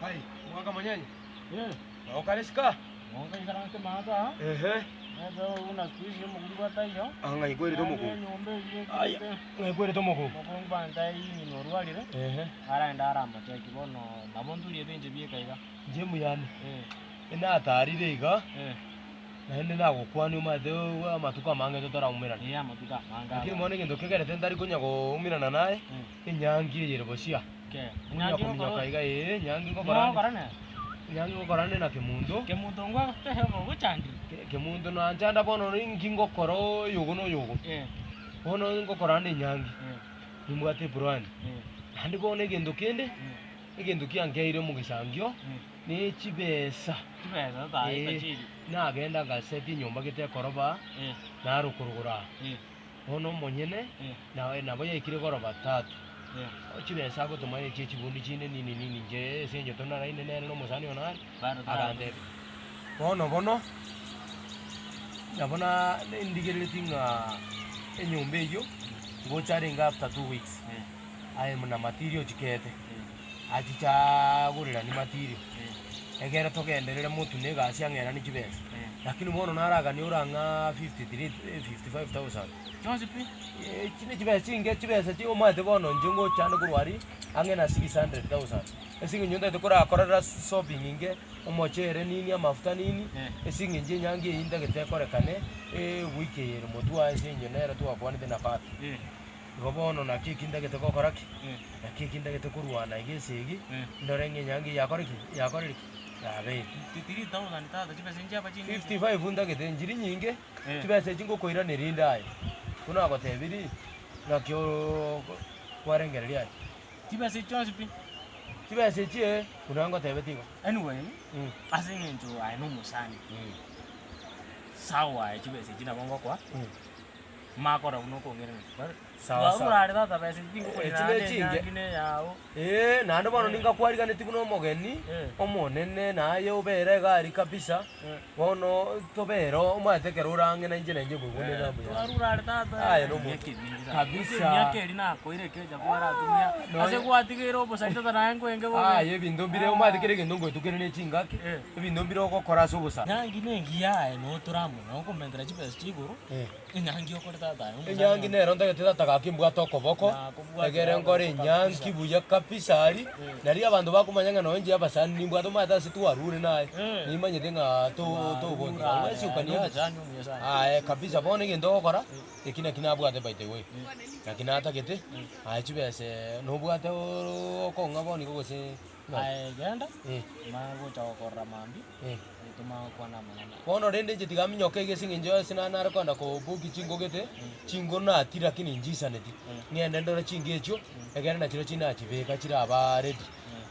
Kai, omwaka monyenye? Eh. Nokare sika? Nonka ikaranse maate aa. Ehe. Nebe buna siku hizi omokungu ataiyo. Ah, ng'ai kwerete omokungu? Enyomba eyio Aya, ekirete. ng'ai kwerete omokungu? Omokungu bantae ng'ina orwarire. Ehe. Araende aramocheki bono nabo nturiete inche bieka iga. Inche mbuyane. Eh. Enatarire iga. Eh. Naende nagokwania omanyete amatuko amange totaraumerana. Eh, amatuko amange Lakini aba. bono egento kegerete ntari konya koumerana naye, enyangi eye ere bosio aa. Kee. Konya Enyangi kominyoka ngokora iga ee, enyangi ngokora ande. Ngokora nere? Enyangi ngokora ande na Kemunto. Kemunto ngwagoteba ogochandire? Ke- Kemunto nanchanda bono ninki ngokora oyogo na oyogo. Eh. Bono ngokora ande enyangi, Eh. nimbwate eplan. Eh. Naende bono egento kende, Eh. egento kiankeire omogesangio, Eh. ne chibesa. Chibesa tata Ee, chiri. nagenda ngaseti enyomba gete ekoroba, Eh. naro korogoro aa. Eh. Bono omonyene, Eh. na nabo yaikire goroba tatu. Eh. Chibesa agotoma echie chibundi chinde nini nini inche ase eng'encho tonaraine nere na omosani one are, Bado tara- agantebia. Bono bono, nabo na ndigerereti ng'a enyomba eyio, ngocha arenge after two weeks, Eh. aye muna material chikete. Eh. Achiche agoreranie material, egere togenderere motwe na egasi ang'eranie chibesa. Lakini bono naraganie orang'a 53 55000. Chionsi pi? Echi ne chibesa chinke chibesa chi omanyete bono inche ngochande korwa aria ang'e na 600000. Ase eng'encho ntagete korakorera shopping inke, omochere nini, amafuta nini, ase eng'encho enyangi eyio ntagete ekorekane ewiki eye ere motwe aye ase eng'encho nere twakwanete na baba. Igo bono naki eki ntagete gokora ki? Naki eki ntagete korwana iga esegi, ndore ng'a enyangi eye yakore ki? Yakorire ki? Yabeire. 53,000 tata chibesa nchiaba chinyinge. 55 ntagete nchiri nyinge, chibesa echi ngokoiraneria inde aye. Buna nagotebirie, naki oo kwarengereria aye. Chibesa echi chionsi pi. Chibesa echi ee, buna ngotebetie igo. Anyway, ase eng'encho aye na omosani, sawa aye chibesa echi nabo ngokoa. Makora buna okong'iraneria. Sawa sawa. Twarure are tata besa echi tingokorera Echi naende nechinge. enyangi neyao. Ee, naende bono ningakwariganeti buna omogeni Eh. omonene naye obere iga aria kabisa, Eh. bono tobere omanyete ekero ore ang'e nainche nainche nkoigwa na mbuya. Twarure are tata. Aye nomonto. Emiaka eminge sana. Kabisa. Emiaka eria nakoire ekecha kwaratumia. Nonya- Ase gwatigeire obosani tata naye nkoenge bobe. Aye ebinto mbire omanyete kera egento ngoetukerania ne chingaki, Eh. ebinto mbire ogokora ase obosani. Nyangi nengiya aye notore amo nokomentera chibesa chia igoro. Enyangi okore tata aye omosani Enyangi one. nero ntagete tata gaki mbwate okoboko, Nakobwatera egere nkore okoboko enyangi kabisa. buya kabisa aria, Eh. nario abanto bakomanya ng'a nonye inche abasani nimbwate omanyete ase twarure naye, Eh. nimanyete ng'a to- togontiga Twarure bwensi aye, okania aye ache. nomosani omuya sana. Aye kabisa bono egento ogokora, eki naki nabwate by the way, naki natagete, aye chibesa nobwate ooo okong'a bono igo gose ng'aki? Aye genda, Eh. manye gocha gokorora mambia. Eh. Tomanye gokwana amang'ana aya. Bono rende inche tiga minyoke iga ase eng'encho ase na nare kogenda koboki chingo gete, chingo natiri lakini nchisaneti, ng'ende ndore chingo echio, egere nachio chinachibeka chiraba ready,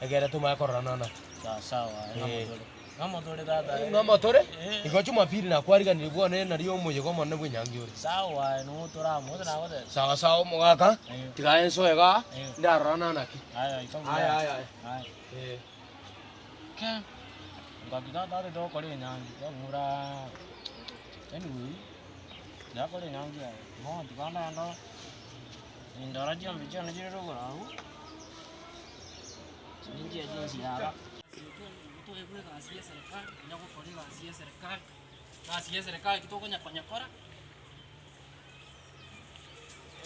egere tomanye kororana naki. Sawa sawa, Eh. ng'amo tore. Ng'amo tore tata. Ng'amo tore, Eh. igo jumapili nakwariganirie bwane nario omoyega omonene bw'enyangi ore. Sawa, noo tore amo, gose nagotebia. Sawa sawa omogaka, Eh. tiga ensoe igaa, Eh. ndarorana naki. Aya, ika buya. Aya aya aya. Aya. Eh. Ke, ngaki tata atete gokora enyangi, bamura anyway, yakora enyangi yaye, bono tiga ndagenda nindora chiombe chiane chire rogoro abwo, chinche chinsiaga. Toegwe egasi ya eserekari, tonya gokora egasi ya eserekari, egasi ya eserekari ki tokonya konyekora.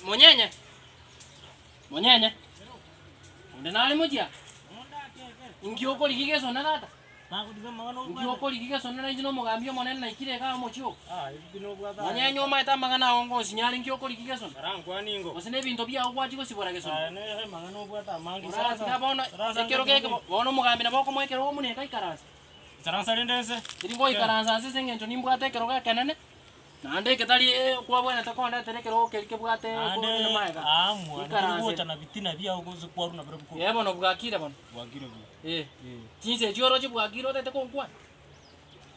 Monyenye, monyenye, onde nare mochie aa? Inki okorigia gesona tata? Inki okorigia gesona na inche na omogambi omonene naikire igaa omochie oo? Monyenye omanyete amang'ana ao ngonsinya are inki okorigia gesona? Gose na ebinto biao gwachia gosibora gesona? Oratiga bono ekero geke bono omogambi nabo okomoa ekerogo buna eke aikaranse. Tiri ngoikaransa nse ase eng'encho nimbwate ekerogo ekenene. Naende eke tari kwabwenerete kondetera ekerogo keria kebwate Naende magega. aamua, Ikaranse. gocha na bitina biao gose kwarwa nabirobio korwa. Eh bono bwakire bono. Bwakire buya. Eh. Chinsa echio oroche bwakire otagete konkwana.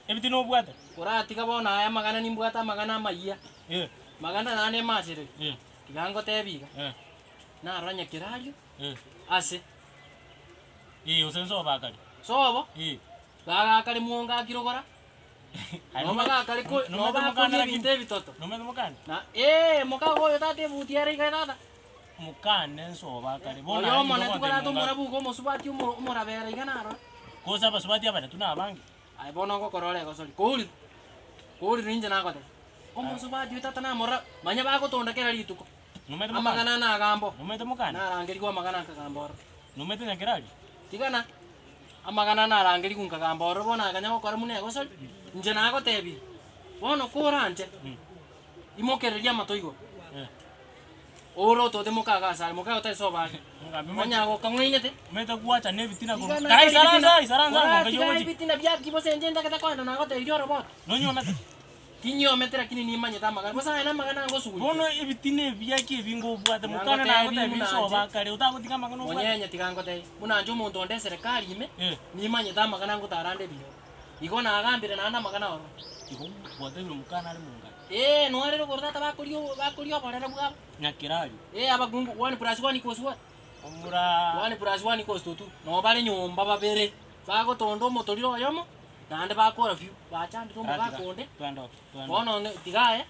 Ebitina obwate? Koratiga bono aya amang'ana nimbwate amang'ana amayia. Eh. Magana naende emachereri. Eh. Tiga ngotebie iga. Eh. Narora nyakerario. Eh. Ase. Eh, gose nsobo akare. Sobo? Eh. Gagakare mwongo akirogora. Nobagakare ko nobakoria ebinto ebitoto. Nomanyete mokane? Na ee mokago oyo tata ebuti ere iga tata. Mokane nsobo akare. Oyo omonene tikorata omorabu iga omosubati omo omorabera iga narora. Gose abasubati abaretu nabange. Aye bono ogokora ore egosori, kourire, kourire inche nagotebia, omosubati oyo tata namorora, manya bagotonda kera rituko. Nomanyete mokane? Amang'ana nagambo, Nomanyete mokane? narangerigwe amang'ana nkagamba ororo. Nomanyete Nyakerario? Tigana, amang'ana narangerigwe nkagamba ororo bono akanya gokora buna egosori, inche nagotebirie, bono koranche, imokereria amato igoro. Ore otote mokaga asare, mokaga otari sobo are. Onya gokang'ainete. Omanyete gwacha na ebitina korwa. Tigana Karai tari isaransa, bitina. isaransa Ora ngonka tiga yogochi. ebitina biaki bose inche ntagete koenda nagotebirie oroboto. Nonyomete? Tinyomete lakini nimanyete amang'ana. Bosa aye namang'ana ngosuguria. Bono ebitina ebi biaki ebi ngobwate Tiga mokane ngotebie nagotebi buna isobo inche. akare otagotiga amang'ana obwate. Monyenye tiga ngotebie. Buna inche omonto onde eserekari ime, Eh. nimanyete amang'ana ngotarande ebinyoro. Igo nagambire naende amang'ana ororo. Igo gwatebire mokane are mongani. Ee, noarere igoro tata bakoria bakoria oborere bwabo. Nyakerario. Ee, abakungu, one plus one equals what? Omura. One plus one equals to two. Nabo bare nyomba babere, bagotonda omotoriro oyomo, naende bakora few, bachandire omogaka onde. Twende oo, twende oo. Bono onde tiga aye,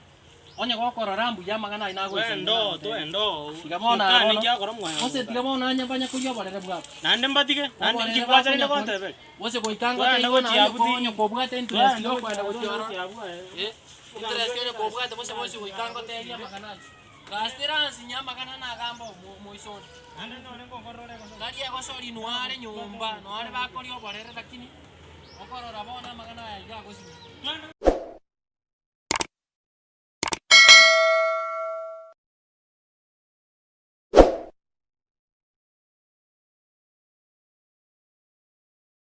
onye gokorora mbuya amang'ana ayio nagoisaine Twende oo, nagotebia. twende oo. Tiga bono aye Mokane bono, kiakora mwaye gose tiga bono anye banya koria oborere bwabo. Naende mbatige, naende Oborere inki gwacharire bakonya koria. gonteberi? Gose goika Twende ngotebiwe gochia naende abwo ti- onye kobwate interest Twende yokoenda gochia gochia ororo. gochia abwo aye. Eh, interest onye kobwate gose bonsi goika ngotebie amang'ana ayio. Gasi teransinyia amang'ana nagamba omo- omoiso onde. Naende nore ngokorora ore gose. Tari egosori noare nyomba, noare bakoria oborere lakini, okorora bono amang'ana aya iga agosinyia. Twende.